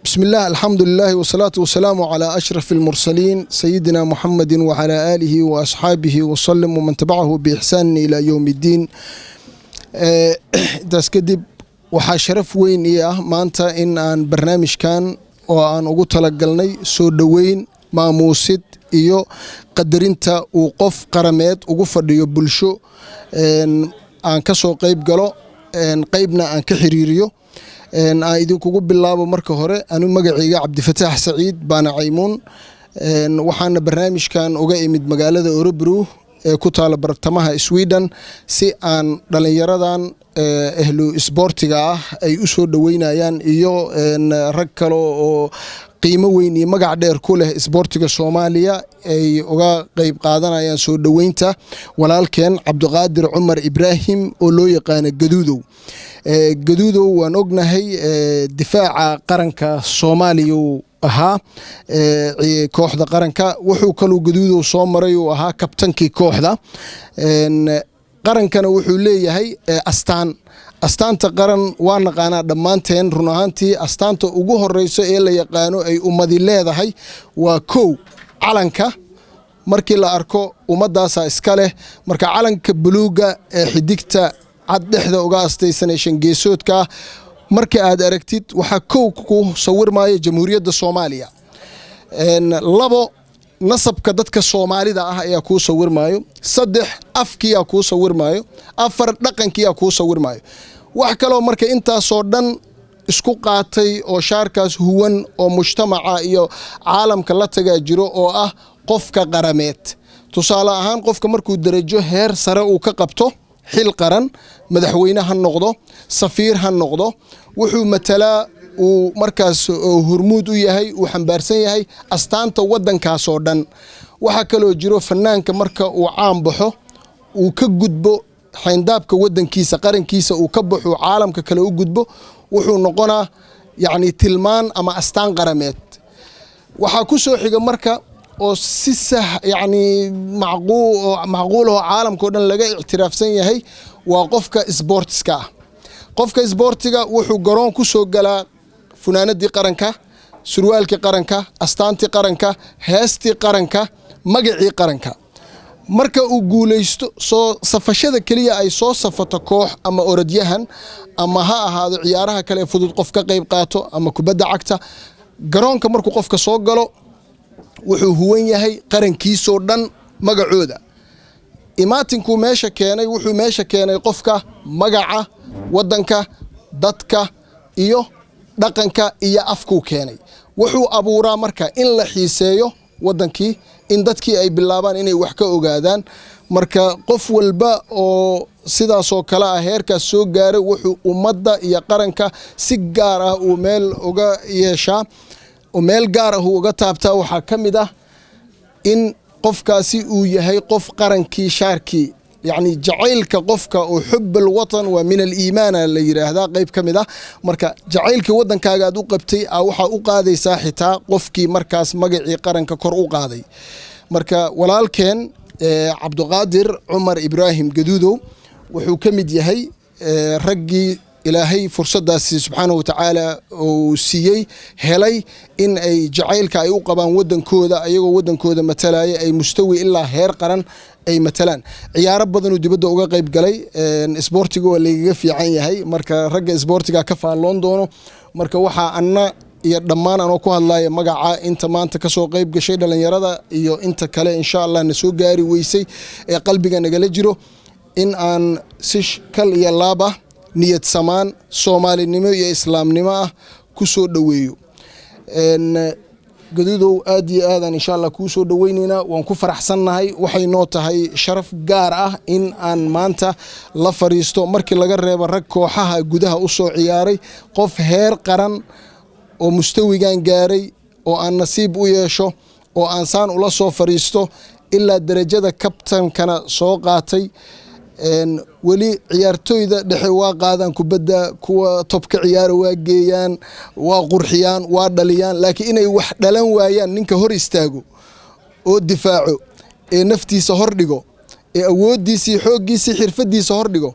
بسم الله، الحمد لله، والصلاة والسلام على أشرف المرسلين، سيدنا محمد وعلى آله وأصحابه وسلم ومن تبعه بإحسان إلى يوم الدين. Intaas kadib, waxaa sharaf weyn ii ah maanta in aan barnaamijkan oo aan ugu talagalnay soo dhoweyn, maamuusid iyo qadarinta uu qof qarameed ugu fadhiyo bulsho aan ka soo qayb galo, qaybna aan ka xiriiriyo. Aan idinkugu bilaabo marka hore, anu magacayga Cabdifataax Saciid Baana Caymuun. Waxaana barnaamijkan uga imid magaalada Örebro ee ku taala bartamaha Sweden, si aan dhalinyaradan ehlu isboortiga ah ay u soo dhoweynayaan iyo rag kale oo qiimo weyn iyo magac dheer ku leh isboortiga Soomaaliya ay uga qeyb qaadanayaan soo dhoweynta walaalkeen Cabdiqaadir Cumar Ibraahim oo loo yaqaano Gaduudow. Gaduudow waan ognahay, difaaca qaranka Soomaaliya uu ahaa, kooxda qaranka. Wuxuu kaluu Gaduudow soo maray uu ahaa kabtankii kooxda qarankana. Wuxuu leeyahay astaan. Astaanta qaran waa naqaanaa dhammaanteen. Run ahaantii, astaanta ugu horeyso ee la yaqaano ay ummadi leedahay waa kow calanka. Markii la arko, ummadaasaa iska leh. Marka calanka buluuga ee xidigta cad dhexda uga astaysan ee shangeesoodka ah marka aad aragtid, waxaa kow ku sawirmaya Jamhuuriyadda Soomaaliya. Labo, nasabka dadka Soomaalida ah ayaa kuu sawirmaayo. Saddex, afkiyaa kuu sawirmaayo. Afar, dhaqankiyaa kuu sawirmaayo. Wax kaloo marka intaasoo dhan isku qaatay oo shaarkaas huwan oo mujtamaca iyo caalamka la tagaa jiro oo ah qofka qarameed. Tusaale ahaan, qofka markuu derajo heer sare uu ka qabto xil qaran, madaxweyne ha noqdo, safiir ha noqdo, wuxuu matalaa, uu markaas hormuud u yahay, uu xambaarsan yahay astaanta waddankaasoo dhan. Waxaa kaloo jiro fanaanka marka uu caan baxo, uu ka gudbo xayndaabka waddankiisa, qarankiisa uu ka baxo, caalamka kale u gudbo, wuxuu noqonaa yacni tilmaan ama astaan qarameed. Waxaa ku soo xiga marka oo si sah yacni macquul oo caalamka o dhan laga ictiraafsan yahay waa qofka isboortiska ah. Qofka isboortiga wuxuu garoon ku soo galaa funaanadii qaranka, surwaalkii qaranka, astaantii qaranka, heestii qaranka, magacii qaranka. Marka uu guulaysto, soo safashada keliya ay soo safato koox ama orodyahan ama ha ahaado ciyaaraha kale fudud qof ka qayb qaato ama kubadda cagta, garoonka markuu qofka soo galo, wuxuu huwan yahay qarankiisoo dhan magacooda. Imaatinkuu meesha keenay, wuxuu meesha keenay qofka magaca waddanka, dadka iyo dhaqanka iyo afkuu keenay. Wuxuu abuuraa marka in la xiiseeyo waddankii, in dadkii ay bilaabaan inay wax ka ogaadaan. Marka qof walba oo sidaasoo kale ah heerkaas soo gaaray, wuxuu ummadda iyo qaranka si gaar ah uu meel uga yeeshaa, meel gaar ah uu uga taabtaa. Waxaa ka mid ah in qofkaasi uu yahay qof qarankii shaarkii, yacni jacaylka qofka oo حب الوطن waa من الإيمان la yidhaahdaa, qayb ka mid ah. Marka jacaylkii waddankaaga aad u qabtay a waxaa u qaadaysaa xitaa qofkii markaas magacii qaranka kor u qaaday. Marka walaalkeen Cabdiqaadir Cumar Ibraahim Gaduudow wuxuu ka mid yahay raggii Ilaahay fursadaasi subxaanahu watacaala uu siiyey, helay in ay jacaylka ay u qabaan waddankooda, ayagoo waddankooda matalaya, ay mustawi ilaa heer qaran ay matalaan. Ciyaaro badanuu dibadda uga qayb galay. Isboortiga waa laygaga fiican yahay, marka ragga isboortiga ka faalloon doono. Marka waxaa anna iyo dhammaan anoo ku hadlaya magaca inta maanta kasoo qayb gashay, dhalinyarada iyo inta kale insha Allah na soo gaari weysay ee qalbiga nagala jiro, in aan si kal iyo laab ah, niyad samaan, Soomaalinimo iyo Islaamnimo ah ku soo dhoweeyo. Gaduudow, aad iyo aadaan insha Allah kuu soo dhoweyneynaa. Waan ku faraxsannahay. Waxay noo tahay sharaf gaar ah in aan maanta la fariisto, markii laga reebo rag kooxaha gudaha u soo ciyaaray, qof heer qaran oo mustawigan gaaray oo aan nasiib u yeesho oo aan saan ula soo fariisto, ilaa derajada kabtankana soo qaatay. Weli ciyaartooyda dhexe waa qaadaan kubadda, kuwa tobka ciyaara waa geeyaan, waa qurxiyaan, waa dhaliyaan, laakiin inay wax dhalan waayaan, ninka hor istaago oo difaaco ee naftiisa hor dhigo ee awooddiisii, xooggiisii, xirfadiisa hor dhigo,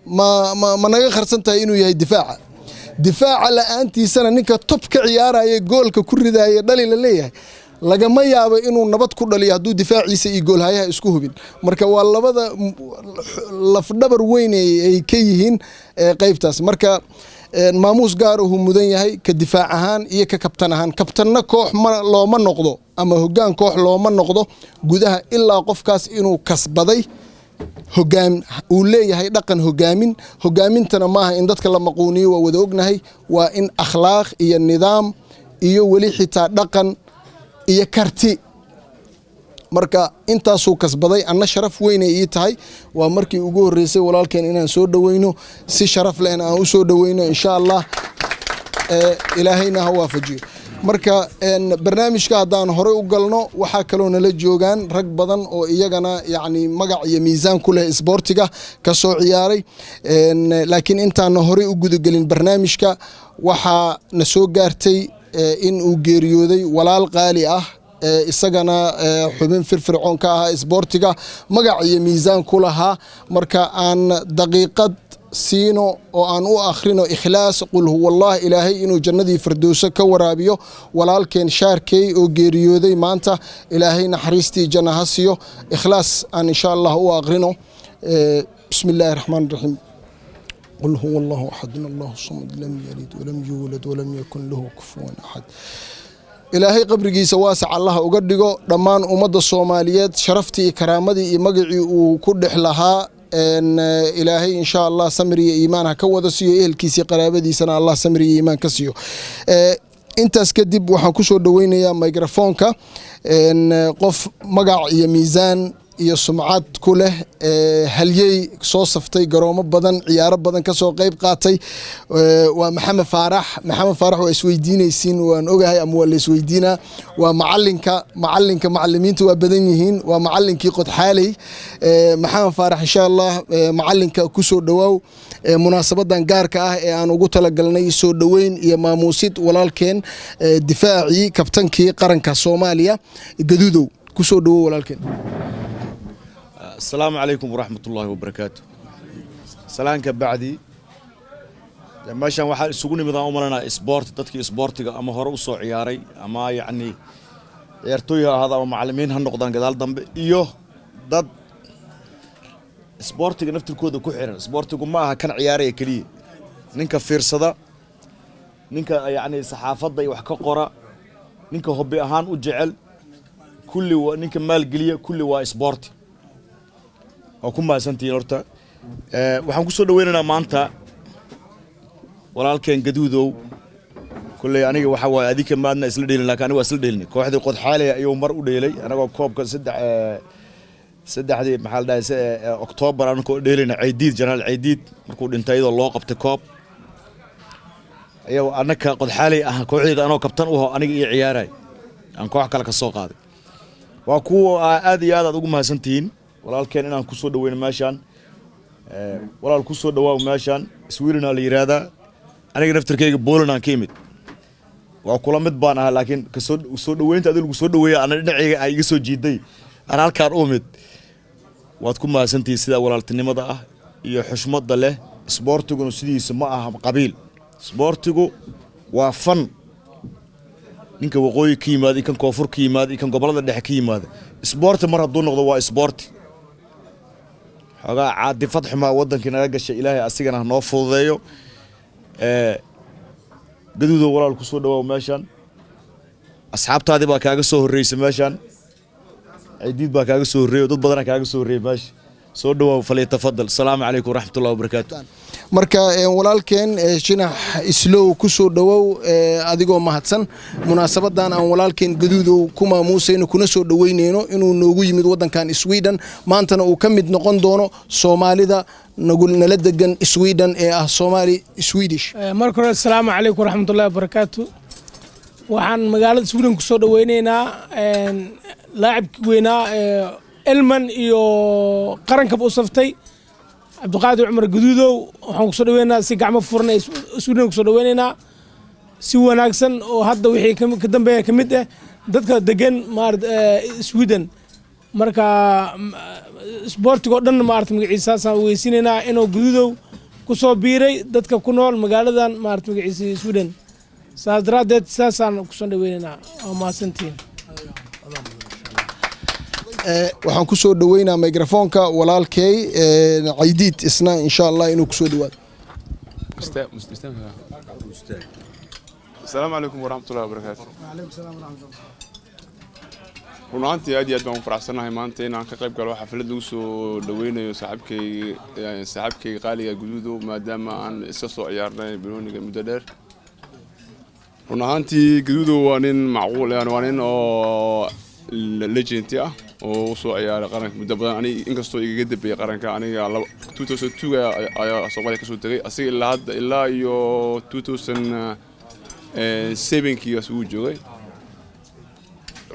ma naga kharsan tahay inuu yahay difaaca. Difaaca la-aantiisana ninka top ka ciyaaraya, goolka ku ridaya, dhali la leeyahay, lagama yaabo inuu nabad ku dhaliyo hadduu difaaciisa iyo goolhayaha isku hubin. Marka waa labada lafdhabar weyn ay ka yihiin qaybtaas. Marka maamuus gaar ahuu mudan yahay, ka difaac ahaan iyo ka kabtan ahaan. Kabtanna koox ma looma noqdo ama hoggaan koox looma noqdo gudaha ilaa qofkaas inuu kasbaday hogaan uu leeyahay, dhaqan hogaamin. Hogaamintana maaha in dadka la maquuniyo, waa wada ognahay. Waa in akhlaaq iyo nidaam iyo weli xitaa dhaqan iyo karti. Marka intaasuu kasbaday. Anna sharaf weynay ii tahay, waa markii ugu horreysay walaalkeen inaan soo dhoweyno, si sharaf lehna aan u soo dhoweyno, insha Allah. Ilaahayna ha waafajiyo. Marka barnaamijka haddaan horey u galno, waxaa kaloo nala joogaan rag badan oo iyagana yacni magac iyo miisaan ku leh isboortiga ka soo ciyaaray. Laakiin intaana horey u gudagelin barnaamijka, waxaa na soo gaartay in uu geeriyooday walaal qaali ah, isagana xubin firfircoon ka ahaa isboortiga, magac iyo miisaan ku lahaa. Marka aan daqiiqad siino oo aan u akhrino Ikhlaas, qul huwa Allah, Ilaahay inuu jannadii firdowso ka waraabiyo walaalkeen Shaarkey oo geeriyooday maanta. Ilaahay naxariistii janna ha siiyo. Ikhlaas aan insha Allah u akhrino. Bismi illaahi raxmaan raxiim. قل هو الله أحد، الله الصمد، لم يلد ولم يولد ولم يكن له كفوا أحد. Ilaahay qabrigiisa waasac Allaha uga dhigo. Dhammaan ummadda Soomaaliyeed sharaftii iyo karaamadii iyo magacii uu ku dhex lahaa, Ilaahay insha Allah samir iyo iimaan ha ka wada siiyo. Ehelkiisii, qaraabadiisana Allah samir iyo iimaan ka siiyo. Intaas kadib waxaan ku soo dhoweynayaa microfoonka qof magac iyo miisaan iyo sumcad ku leh, halyey soo saftay garoomo badan, ciyaaro badan kasoo qeyb qaatay. Waa Maxamed Faarax. Maxamed Faarax waa isweydiinaysiin, waan ogahay, ama waa la isweydiinaa. Waa macalinka, macalinka macalimiinta waa badan yihiin, waa macalinkii Qodxaaley. Maxamed Faarax, insha Allah, macalinka kusoo dhowaaw munaasabadan gaarka ah ee aan ugu talagalnay soo dhoweyn iyo maamuusid walaalkeen, difaacii, kabtankii qaranka Soomaaliya, Gaduudow. Kusoo dhowow, walaalkeen. Asalaamu calaykum waraxmat ullaahi wabarakaatu. Salaanka bacdi, meeshan waxaa isugu nimid aan u malanaa isboort, dadkii isboortiga ama hore u soo ciyaaray ama yacni ciyaartooy ha ahaada ama macallimiin ha noqdaan gadaal dambe, iyo dad isboortiga naftirkooda ku xiran. Isboortigu ma aha kan ciyaaraya keliya, ninka fiirsada, ninka yacni saxaafadda iyo wax ka qora, ninka hobby ahaan u jecel, kulli waa ninka maalgeliya, kulli waa isboorti. Waa ku mahadsantihiin. Horta waxaan kusoo dhaweynaynaa maanta walaalkeen Gaduudow. Kulley aniga waxa waaye adika maadna isla dheelin, laakiin aniga waa isla dheelnay. Kooxdii Qodxaaley ayuu mar u dheelay, anagoo koobka saddex saddexdii, maxaa la dhahay, Oktoobar, anagoo dheelayna Caydiid, Jenaraal Caydiid markuu dhintay, iyadoo loo qabtay koob ayagoo annaka Qodxaaley ah, kooxdeeda anoo kabtan u aho, aniga iyo ciyaaray aan koox kale ka soo qaaday. Waa kuwa aad iyo aad aad ugu mahadsantihiin walaalkeen inaan kusoo dhaweyno meeshaan. Walaal, kusoo dhawaaw meeshaan. Sweden la yiraahdaa, aniga naftirkayga Poland aan ka imid, waa kula mid baan ahaa, laakiin kasoo soo dhaweynta adiga lagu soo dhaweeya ana dhinacayga ay iga soo jiiday aan halkaan u imid. Waad ku mahadsantihiin sidaa walaaltinimada ah iyo xushmadda leh. Isboortiguna sidiisa ma aha qabiil, isboortigu waa fan. Ninka waqooyi ka yimaada iyo kan koonfur ka yimaada iyo kan gobollada dhexe ka yimaada, isboorti mar hadduu noqdo waa isboorti. Xoogaa caadifad xumaa waddankii naga gashay, Ilaahay asigana ha noo fududeeyo. Gaduudo, walaal, kusoo dhawaaw meeshaan. Asxaabtaadii baa kaaga soo horreysay meeshaan, Ciidiid baa kaaga soo horreeyay, dad badanaa kaaga soo horreeyay meesha. Soo dhawaaw, falyatafadal. Asalaamu calaykum waraxmatullahi wabarakaatu. Marka walaalkeen Shinax Islow, ku soo dhowow adigoo mahadsan munaasabadan aan walaalkeen Gaduudow ku maamuusayno kuna soo dhoweynayno inuu noogu yimid waddankan Sweden, maantana uu ka mid noqon doono Soomaalida nagu nala degan Sweden ee ah Soomaali Swedish. Marka hore, asalaamu calaykum waraxmatullahi wabarakaatu. Waxaan magaalada Sweden kusoo dhaweyneynaa laacibkii weynaa ee Elman iyo qarankaba u saftay, Cabdiqaadir Cumar Gaduudow. Waxaan kusoo dhaweynaynaa si gacmo furan ee Sweden kusoo dhaweyneynaa, si wanaagsan, oo hadda wixii ka dambeeya ka mid ah dadka degan maarata Sweden. Marka isboortiga oo dhan maarata magaciisaasaan ogeysiinaynaa inuu Gaduudow Kusoo biiray dadka ku nool magaaladan, maarata, magaciisa Sweden. Saas daraaddeed saasaan kusoo dhaweynaynaa. Waa mahadsantihiin. Waxaan kusoo dhaweynaa microfoonka walaalkey Caydiid, isna insha Allah inuu kusoo dhawaado. Asalaamu calaykum waraxmatullahi wabarakaatu. Run ahaantii aad iyo aad baan u faraxsanahay maanta inaan ka qayb galo xaflad lagu soo dhaweynayo saaxiibkayga qaaliga Guduudo, maadaama aan iska soo ciyaarnay banooniga muddo dheer. Run ahaantii Guduudo waa nin macquul, yani waa nin oo legend ah oo u soo ciyaaray qaranka muddo badan. Aniga inkastoo igaga dambeeyay qaranka, aniga 2002 ayaa Soomaaliya kasoo tegay, asiga ilaa hadda, ilaa iyo 2007kii asugu joogay.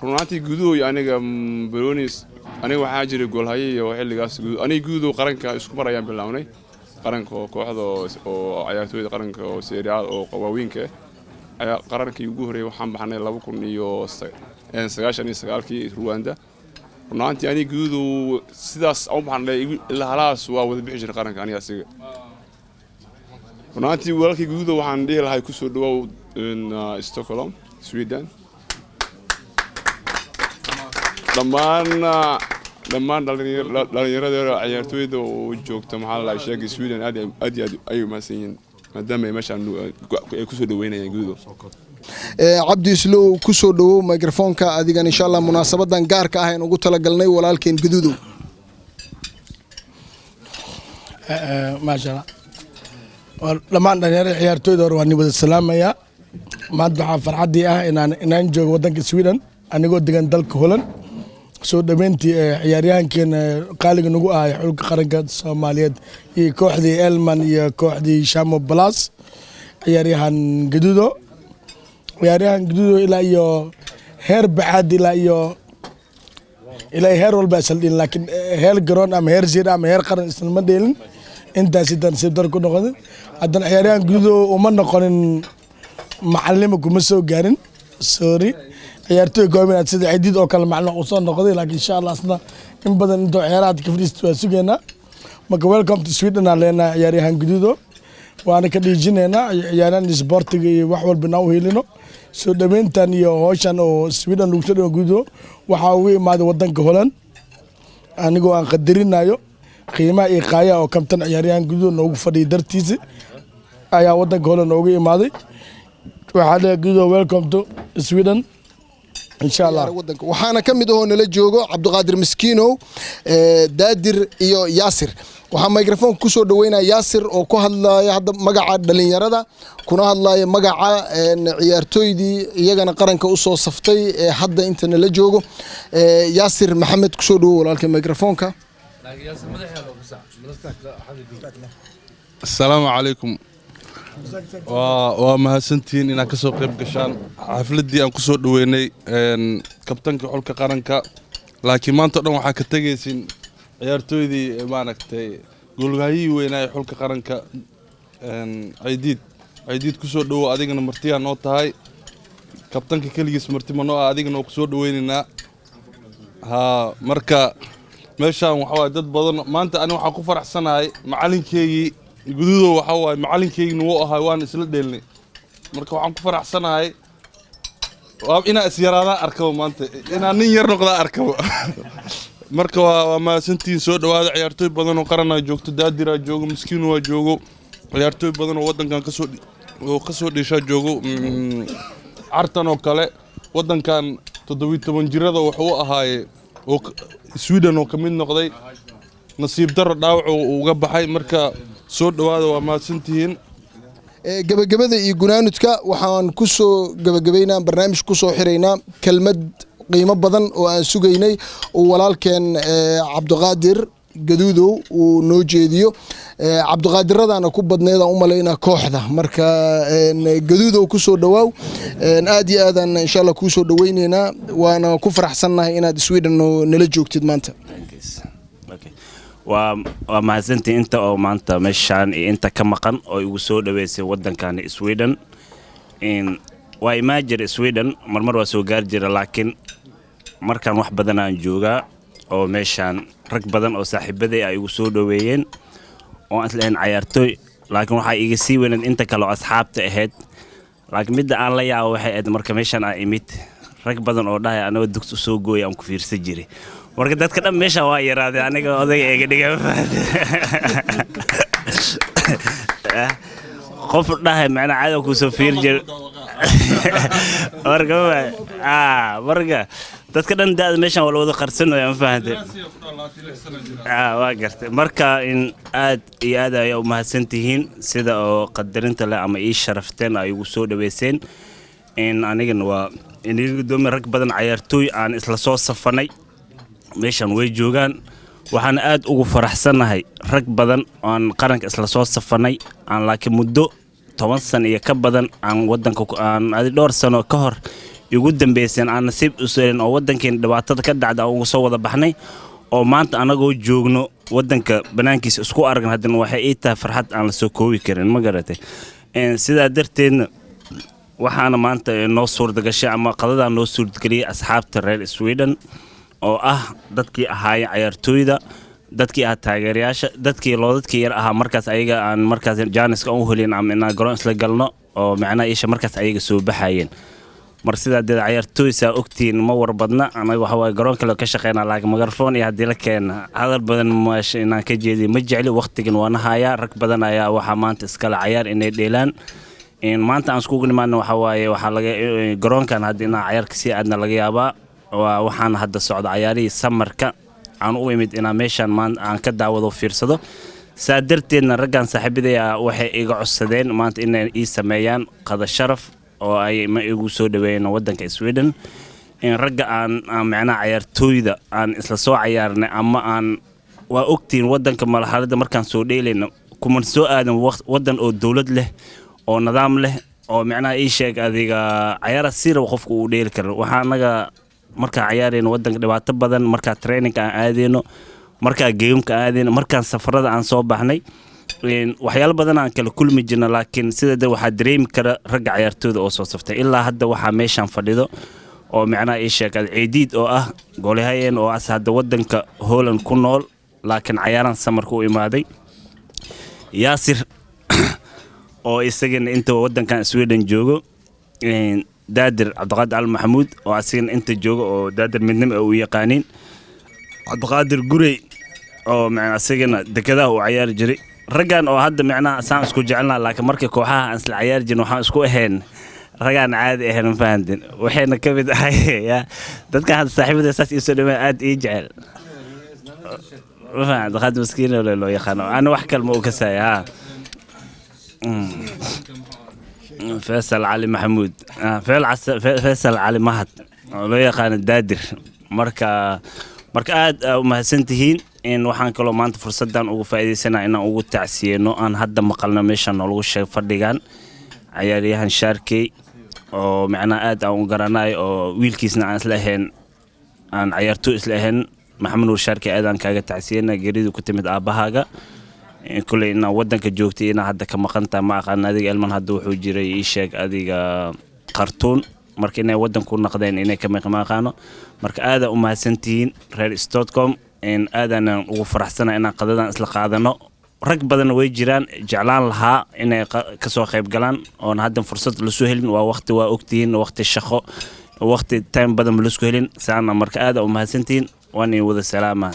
Run ahaantii Guduhu iyo aniga banooni, aniga waxaa jiray goolhaye iyo xilligaas aniga Guduhu qaranka isku mar ayaan bilaabnay qaranka, oo kooxda oo ciyaartooyda qaranka oo Serie A oo waaweynka ah ayaa qarankii ugu horreeyay. Waxaan baxnay 2099kii Rwanda. Run ahaantii aniga Guduhu sidaas aan u baxnay ilaa halaas waa wada bixi jiray qaranka aniga asiga. Run ahaantii walaalkii Guduhu waxaan dhihi lahay kusoo dhawaaw Stockholm, Sweden. Dhammaan dhalinyarada ciyaartooyda oo joogta, maxaa la sheegay, Sweden, aad aad iyo aad ayay umahadsan yihiin maadaama ay meeshaan ay kusoo dhaweynayaan Guduhu. Cabdi Islow, kusoo dhawow microfoonka adigan insha Allah munaasabadan gaarka ah aan ugu talagalnay walaalkeen Gaduudow. Maasha Allah. Dhammaan dhalinyarada ciyaartooyda hore waan wada salaamayaa. Maanta waxaa farxaddii ah inaan joogo waddanka Sweden, anigoo degan dalka Holland. Soo dhaweyntii ciyaaryahankeena qaaliga nagu ahay, xulka qaranka Soomaaliyeed iyo kooxdii Elman iyo kooxdii Shamo Plus, ciyaaryahan Gaduudo. Ciyaaryahan Gaduudo ilaa iyo heer bacaad, ilaa heer walba isla dheelin, laakiin heer garoon ama heer sir ama heer qaran islama dheelin. Intaasi nasiib dar ku noqonin. Haddana ciyaaryahan Gaduudo uma noqonin macalimo, kuma soo gaarin, sorry. Ciyaartooy goominaad sida Cidiid oo kale macalin uu soo noqday, laakiin insha Allah asna in badan intuu ciyaaraha ka fadhiisto waa sugaynaa. Marka welcome to Sweden aan leenahay ciyaaryahan Gaduudo, waana ka dhiijinaynaa ciyaaryahan isboortiga iyo wax walba inaan u helino. Soo dhaweyntan iyo howshan oo Sweden lagu soo dhaweyn Gaduudo waxaa ugu imaaday wadanka Holland, anigoo aan qadarinayo qiimaha iyo qaayaha oo kabtan ciyaaryahan Gaduudo noogu fadhiyay dartiisa ayaa wadanka Holland noogu imaaday. Waxaa leeyahay Gaduudo, welcome to Sweden insha Allah. Wadanka waxaana ka mid ahoo nala joogo Cabdiqaadir Miskiinow, Daadir iyo Yaasir. Waxaa microfoonka kusoo dhaweynaya Yaasir oo ku hadlaya hadda magaca dhalinyarada, kuna hadlaya magaca ciyaartooydii iyagana qaranka usoo saftay ee hadda inta nala joogo. Yaasir Maxamed, kusoo dhawow walaalka microfoonka. Asalaamu calaykum. Waa mahadsantihiin inaad ka soo qayb gashaan xafladdii aan ku soo dhoweynay kabtanka xulka qaranka, laakiin maanta o dhan waxaa ka tegaysin ciyaartooydii, maaragtay, goolgahayihii weynaa ee xulka qaranka, Caydiid. Caydiid, kusoo dhowow. Adigana martiyaa noo tahay. Kabtanka keligiis marti ma noo ah, adigana waa kusoo dhoweynaynaa. Haa, marka meeshaan waxa waaye dad badan maanta. Ani waxaan ku faraxsanahay macalinkeygii Guduudo. Waxa waaye macalinkeygina wuu ahay, waan isla dheelnay. Marka waxaan ku faraxsanahay waa inaa isyaraadaan arkaba maanta, inaa nin yar noqdaa arkaba. Marka waa mahadsantihiin, soo dhawaada. Ciyaartooy badan oo qaranaa joogto, Daadiraa joogo, Miskiinu waa joogo, ciyaartooy badan oo waddankan kasoo oo kasoo dheeshaa joogo. Cartan oo kale waddankan 17 jirada wuxuu u ahaaye oo Sweden oo ka mid noqday, nasiib daro dhaawac uu uga baxay. Marka soo dhawaada, waa mahadsantihiin. Gebagabada iyo gunaanudka waxaan ku soo gebagabaynaa, barnaamij ku soo xiraynaa kelmad qiimo badan oo aan sugaynay uu walaalkeen Cabdiqaadir Gaduudow uu noo jeediyo. Cabdiqaadiradaana ku badneed aan u malaynaa kooxda. Marka Gaduudow, ku soo dhawaaw. Aad iyo aadaan insha Allah kuu soo dhaweyneynaa, waana ku faraxsannahay inaad Sweden nala joogtid maanta. Waa mahadsantii inta oo maanta meeshaan iyo inta ka maqan oo igu soo dhaweysay waddankan Sweden. Waa imaan jira Sweden marmar, waa soo gaari jira, laakiin markaan wax badan aan joogaa oo meeshaan rag badan oo saaxiibaday ay igu soo dhaweeyeen oo aan islahayn cayaartooy. Laakiin waxaa iga sii weyneed inta kale oo asxaabta ahayd. Laakiin midda aan la yaabo waxay ahayd marka meeshaan aan imid, rag badan oo dhahay anagoo dugsi usoo gooya aan ku fiirsan jiray. Marka dadka dhan meesha waa yaraadeen, aniga odayga iga dhiga, ma fahamtay? Qof dhahay macnaa caadi kusoo fiiri jiray. Marka marka dadka dhan da'da meeshan waa la wada qarsanaya, ma fahantay? Waa gartay. Marka in aad iyo aad ayaa u mahadsan tihiin sida oo qadarinta leh ama ii sharafteen ay igu soo dhaweyseen. In anigana waa iniga gudoomiye, rag badan cayaartooy aan isla soo safanay meeshan way joogaan. Waxaan aad ugu faraxsanahay rag badan oo aan qaranka isla soo safanay aan, laakiin muddo 10 sano iyo ka badan aan wadanka aan adi dhowr sano ka hor igu dambeyseen aan nasiib u helin, oo wadankeena dhibaatada ka dhacda aan uga soo wada baxnay, oo maanta anagoo joogno wadanka banaankiisa isku aragna. Haddana waxay ii tahay farxad aan la soo koobi karin, ma garatay? Sidaa darteedna waxaana maanta noo suurtagashay ama qadadaa noo suurtageliyey asxaabta reer Sweden, oo ah dadkii ahaayeen cayaartooyda, dadkii ahaa taageerayaasha, dadkii loodadkii yar ahaa markaas ayaga aan markaas jaaniska u helin ama inaan garoon isla galno, oo macnaha isha markaas ayaga soo baxayeen. Mar sidaa dee cayaartooy saa ogtihiin ma war badna. Anaga waxa waaye garoon kale ka shaqeynaa, laakiin mikrafoon iyo haddii la keena hadal badan meesha inaan ka jeediyo ma jecli. Waqtigan waana hayaa, rag badan ayaa waxaa maanta iskale cayaar inay dheelaan. In maanta aan iskugu nimaadno waxa waaye waxaa laga garoonkan hadda inaan cayaarka sii aadna laga yaabaa. Waa waxaana hadda socda cayaarihii samarka aan u imid inaan meeshaan maanta aan ka daawado, fiirsado. Saa darteedna raggan saaxiibadaya waxay iga codsadeen maanta inay ii sameeyaan qada sharaf oo ay ma igu soo dhaweeyeen wadanka Sweden. In ragga aan macnaha cayaartooyda aan isla soo cayaarnay ama aan waa ogtihiin wadanka marxaladda markaan soo dheelayno kuma soo aadan wadan oo dowlad leh oo nidaam leh oo macnaha ii sheeg adiga cayaara si rabo qofku uu dheeli karo. Waxaa anaga markaan cayaarayno wadanka dhibaato badan, markaa training-ka aan aadayno, markaa game-ka aadayno, markaan safarada aan soo baxnay, waxyaalo badan aan kala kulmi jirna. Laakiin sida de waxaa dareemi kara ragga cayaartooyda oo soo saftay. Ilaa hadda waxaa meeshaan fadhido oo macnaha ii sheeg Ciidiid oo ah goolihayeen oo as hadda wadanka Holland ku nool, laakiin cayaaran samarka u imaaday, Yaasir oo isagana inta wadankan Sweden joogo, Daadir Cabdiqaadir Al Maxamuud oo asigana inta joogo oo Daadir Midnimo ay u yaqaaniin, Cabdiqaadir Gurey oo macnaa isagana dekedaha uu cayaari jiray. Raggan oo hadda macnaha saan isku jecelnaa, laakiin markii kooxaha aan isla cayaari jirin waxaan isku ahayn ragaan caadi ahayn, ma fahantin? Waxayna ka mid ahay ya dadkan hadda saaxiibada saas iisoo dhawaan aad ii jecel, ma fahan? Cabdiqaadir Maskiin oo loo yaqaano, ana wax kale ma u kasaya ha. Faysal Cali Maxamuud, Faysal Cali Mahad oo loo yaqaano Daadir. Marka aad aa u mahadsan tihiin. In waxaan kaloo maanta fursaddan ugu faa'iidaysanaa inaan ugu tacsiyeyno aan hadda maqalno meeshan noolagu sheeg fadhigan cayaaryahan Shaarkey oo macnaha aad aan u garanayo oo wiilkiisna aan isla ahayn, aan cayaartooy isla ahayn. Maxamed Nuur Shaarkey, aad aan kaaga tacsiyeyna geeridu ku timid aabbahaaga. Kulley inaa wadanka joogtay, inaa hadda ka maqan tahay ma aqaan. Adiga Elman hadda wuxuu jiray ii sheeg adiga Khartuun, marka inay wadanku naqdeen inay ka maqan ma aqaano. Marka aadaan u mahadsantihiin reer Stockholm, in aadaanan ugu faraxsana inaan qadadan isla qaadano. Rag badan way jiraan jeclaan lahaa inay kasoo qayb galaan oon hadda fursad lasoo helin. Waa waqti, waa ogtihiin, waqti shaqo, waqti time badan ma lasku helin saana. Marka aadaan u mahadsantihiin, waan idin wada salaama.